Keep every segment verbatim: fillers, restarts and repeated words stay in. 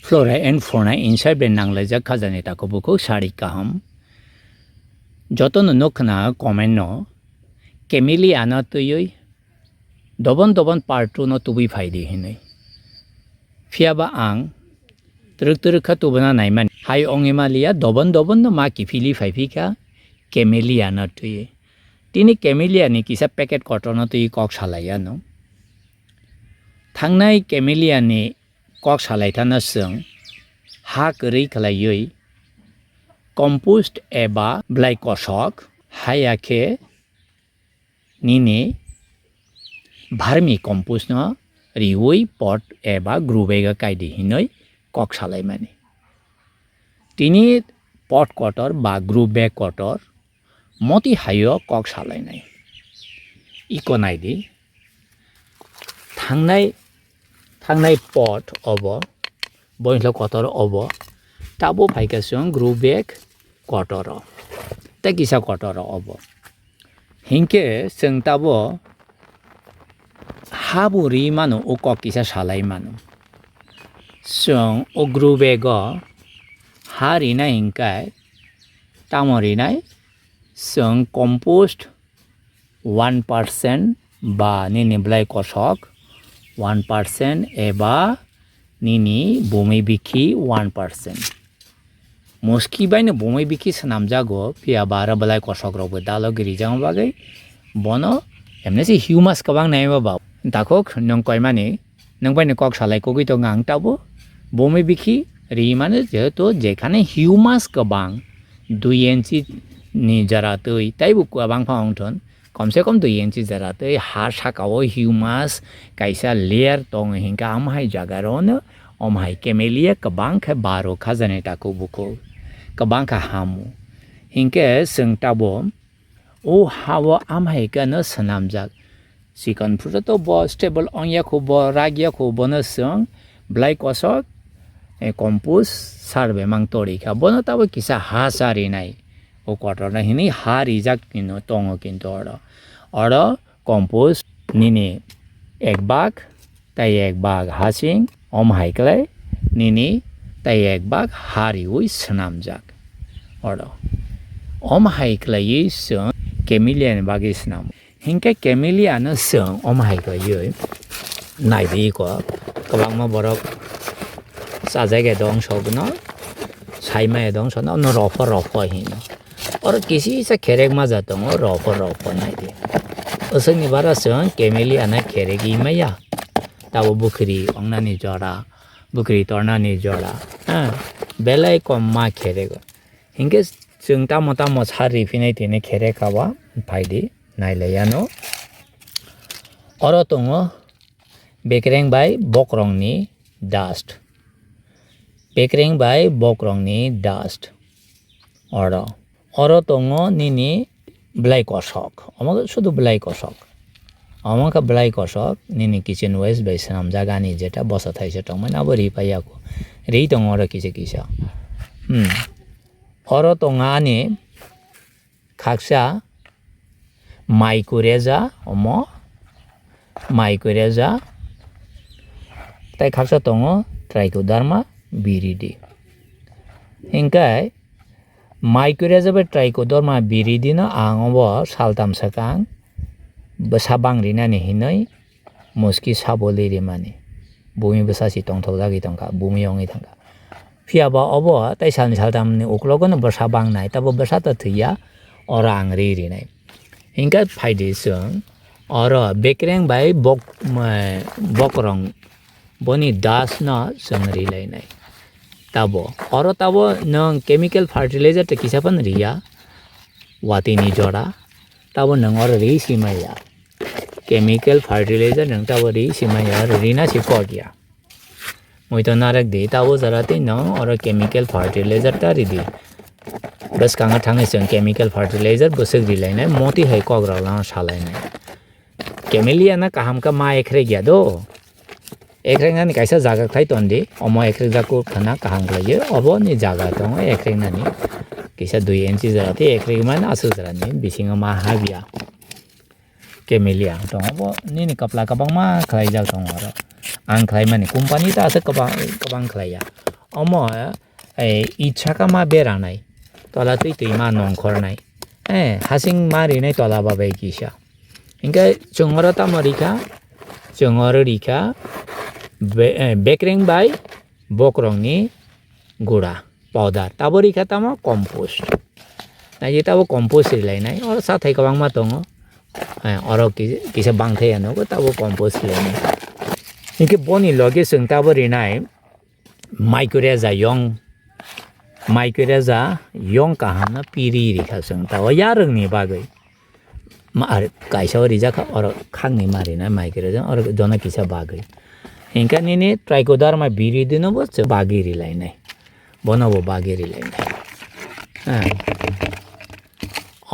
Flora and fauna inside bai nanglaijak khajani takhuk bukhuk sari kaham. Jotono nuk khna comment no camellia no twiwi dobon dobon part two no tubui phaidi hinwi. Phiyaba ang twrwk twrwk kha tubuna naimani. Hai ongwi maliya dobon dobon no ma kiphilwi phaiphikha camellia no twiwi. Tini camellia ni kisa packet kotor no twiwi kok salaiya no. Thangnai camellia ni kok salaithana chwng ha kwrwi khlaiwi compost eba bwlai kosok, haya khe nini vermi compost no riwi pot eba grow bag o kaidi hinwi kok salaimani. Tini pot kotor ba grow bag kotor moti haio kok salainai. Iko naidi. Thangnai, thangnai pot obo, boinslo kotor obo. Tabo phaikha chwng grow bag kotoro. Tei kisa kotoro obo. Hinkhe chwng tabo habo ri mano, o kok kisa salai mano. Chwng o grow bag o ha rina hinkhe tamo rinai? Chwng compost one percent ba nini bwlai kosok one percent eba nini bumi bikhi one percent. Muski bai no bumi bikhi swnamjago, phiya ba aro bwlai kosok rok bo dalo girijakma bagwi bono emne se humus kwbang nai ba. Takhuk nwng koimani Nwng bai ni kok salai kogwi tongo ang tabo. Bumi bikhi ri mano jehetu jekhane humus kwbang dui inchi ni jora twi taibo kwbang pha wng thun. Komse kom dui inchi jora twi ha saka o humus kaisa layer tongo hinkhe amo hai jaga rok no omo hai camellia kwbang khe baro khajani takhuk bukhuk kwbang khe hamo. Hinkhe chwng tabo O ha-o amhai khe no swnamjak. Chikon phuru to bo stable ongya kho, bo ragya kho, bono chwng bwlai kosok, eh, compost sar bai mang tori kha. Bono tabo kisa ha cha rinai. O kotor no hinwi ha rijak hino tongo kintu oro. Oro compost nini ek bag, tei ek bag hasing, om hai klai nini tei ek bag ha riwi swnamjak. Oro om hai klaiwi chwng camellia ni bagwi swnam. Hinkhe camellia no chwng om hai klaiwi naidi ko, kwbangma borok chajak ya dongso no, saima ya dongso no, no ropho ropho hino. Oro kisi sa kherek maja tongo, ropho ropho naidi. Aswkni bara chwng camellia na kherek i maya. Tabo bwkhri ongnani jora, bwkhri tornani jora, ha, belai kom ma kherego. Hinkhe chwng tamo tamo sar riphinai tini kherek kaba phaidi nailaiano. Oro tongo bekreng bai bokrongni dust. Bekreng bai bokrongni dust. Oro. Oro tongo nini bwlai kosok. Omo khe sudu bwlai kosok. Omo khe bwlai kosok nini kitchen waste bai swnamjak ani jeta bosa thaisa tongmani abo ri paiya kho. Ri tongo oro kisa kisa. Hmm. Oro tongo ani khaksa mai kureja omo mai kureja tei khaksa tongo trichoderma viride. Hinkhe mai kureja bai trichoderma viride no ang obo saltam swkang bwsa bang rinani hinwi muski sabo li rimani. Bumi bwsa si tongthok jagwi tongkha, bumi wngwi thangkha. Phiya ba obo tei salni saltamni uklogo no bwsa bangnai, tabo bwsa to thwiya, oro ang ri rinai. Hinkhe phaidi chwng oro bekreng bai bok-, bokrong boni dust no chwng ri lainai. Tabo oro tabo nwng chemical fertilizer tei kisa phano riya, watwi ni jora, tabo nwng oro ri simaya. Chemical fertilizer nwng tabo ri simaya, oro rina si kok ya. Muitu narwk di, tabo jora twi nwng oro chemical fertilizer ta ridi. Bwskango thangwi chwng chemical fertilizer bwswk rilainai, moti hai kok rok lama salainai. Camellia no kaham khe ma ekrek ya do. Ekreknani kaisa jaga khlai tondi, omo ekrekjak khe khana kaham khlaiyo, oboni jaga tongo ekreknani. Kisa dui inchi jora tei ekrek mani aswk jorani bisingo ma habya. Camellia tongo bo nini kapla kwbangma khlaijak tongo oro. Ang khlaimani company ta aswk kwbang, kwbang khlaiya. Omo, eh, itsaka ma beranai. Tola twi twi ma nongkhornai. Eh, hasing ma rinai tola babai kisa. Hingke chwng oro tamo rikha? Chwng oro rikha be-, eh, bekreng bai bokrokni gura, powder. Tabo rikha tamo compost. Naidi tabo compost rilainai. Oro sathai kwbangma tongo. Eh, oro ki-, kisa bangthai ya nogo, tabo compost rilainai. Hingke boni loge chwng tabo rinai maikwrwja yong, maikwrwja yong kahamno piri rikha chwng tabo yarwngni bagwi. Ma-, ar kaisa o rijak kha, oro khakni ma rinai maikwrwja, oro jono kisa bagwi. Hingke nini trichoderma viridino bo chwng bagwi rilainai. Bono bo bagwi rilainai. Ah.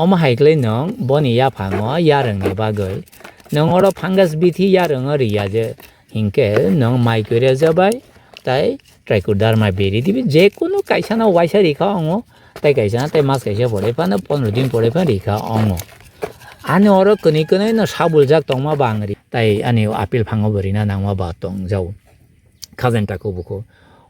Omo hai khlai nwng boni yaphango yarwngni bagwi. Nwng oro fungus bithi yarwngo riya je, hingke nwng maikwrwja bai tai trichoderma viridi, je kunu kaisa no waisa rikha ongo, tai kaisa, tai mas kaisa pore phano pondro din pore phano rikha ongo. Ani oro kwnwi kwnwi no sabuljak tongma bangri, tai ani apple phango bo rina nangma ba tongjao. Khajenta kubukhu.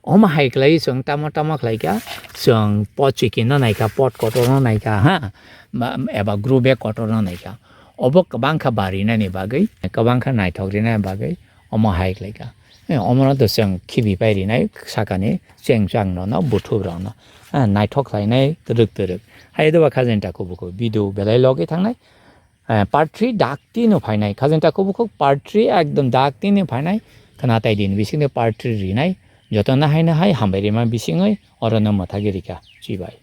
Omo hai khlai chwng tamo tamo khlai kha, chwng pot chikino naikha, pot kotorno naikha, ha? Ba, eba grow bag kotorno naikha. Obo kwbangkha barinani bagwi, kwbangkha naithok rinani bagwi, omo hai khlaikha. Eh, omono to chwng khibi pai rinai sakani chengchang rokno, buthup rokno. Ah, naithok khlainai twrwk twrwk. Hai doba khajenta kubukhu video belai logi thangnai. Eh, part three daktino phainai. Khajenta kubukhu part three ekdom daktino phainai. Khwna tai din bisingni part three rinai. Jotono hai no hai hambai rima bisingwi orono mwthagwi rikha. Chibai.